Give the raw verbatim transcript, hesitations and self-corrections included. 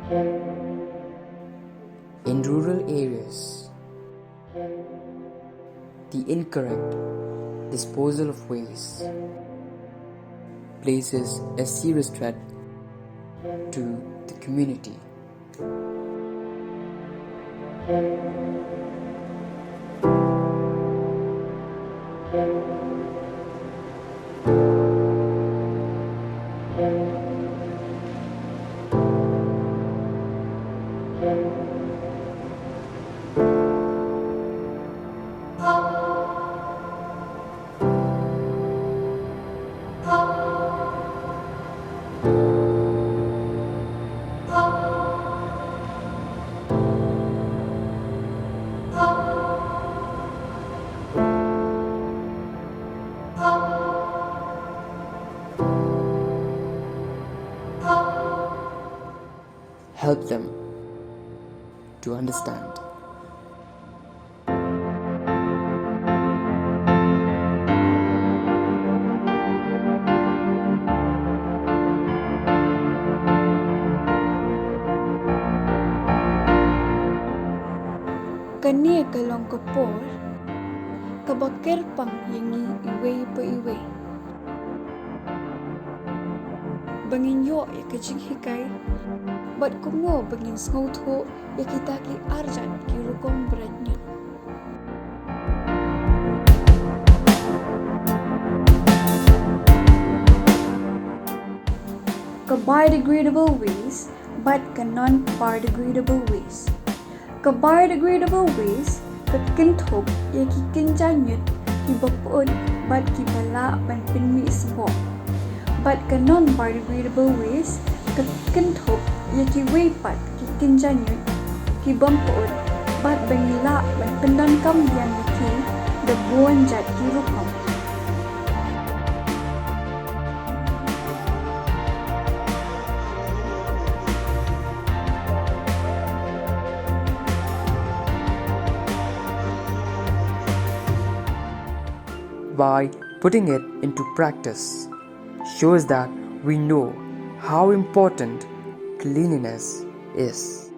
In rural areas, the incorrect disposal of waste places a serious threat to the community. Help them to understand. Kane ka long ka por kaba kyrpang ïa ngi iwei pa iwei ba ngin ïoh ïa ka jinghikai bad kumno ba ngin sngewthuh ïa kita ki arjat ki rukom bret ñiut. Ka biodegradable waste bad ka non-biodegradable waste. Ka biodegradable waste ka kynthup ïa ki kynja ñiut kiba pyut bad kiba lah ban pynmih sboh. Bad ka non-biodegradable waste ka kynthup ïa kiwei pat ki kynja ñiut kibym pyut bad ba ngi lah ban pyndonkam biang ïa ki da bun jait ki rukom. By putting it into practice, shows that we know how important cleanliness is.